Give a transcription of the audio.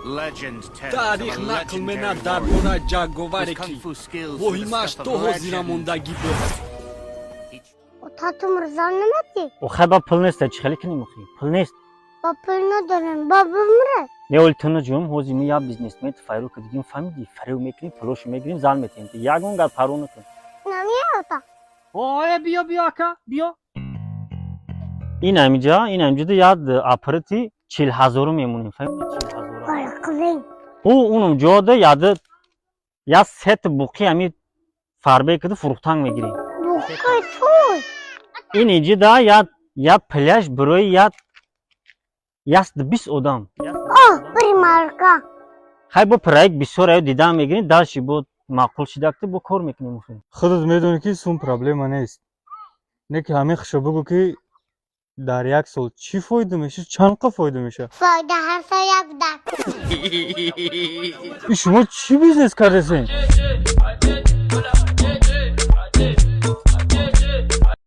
Таърих нақл менад дар бораи ҷанговаре, ки воҳимааш то ҳозира мондагӣ буд. Тату мирзо нима? Охай, ба пул нест, чӣ хеле кунем охи? Пул нест. Ба пул надорем, ба бимре. Не, оли ту наҷум, ҳози ми як бизнесмен файру ки дигим, фаҳмидӣ, фарев мекунем, пулошо мегирем, зан метиҳем. Ягон гап парво накун. Намеота. Ое, биё, биё, ака, биё. Ин ҳамиҷа, ин ҳамиҷада як аппарати 40 ҳазору мемонем, фаҳмидӣ, 40 ҳазора. Балқизин. Ӯ унам ҷода яда як сет буқи ҳами фарбе кида фурӯхтанг мегирем. Буқи туй. Ин иҷида як пляж барои як 120 одам. О, примарка. Хай, бо проект бисёр аю дидан мегирем, дальше бо маъқул шидакта бо кор мекунем охи. Худат медонӣ, ки сум проблема нест, не ки ҳамин хушо бигӯ, ки дар як сол чӣ фоида меша, чанд қа фоида меша? Фоида ҳар сол як дак. И шумо чӣ бизнес кардасен?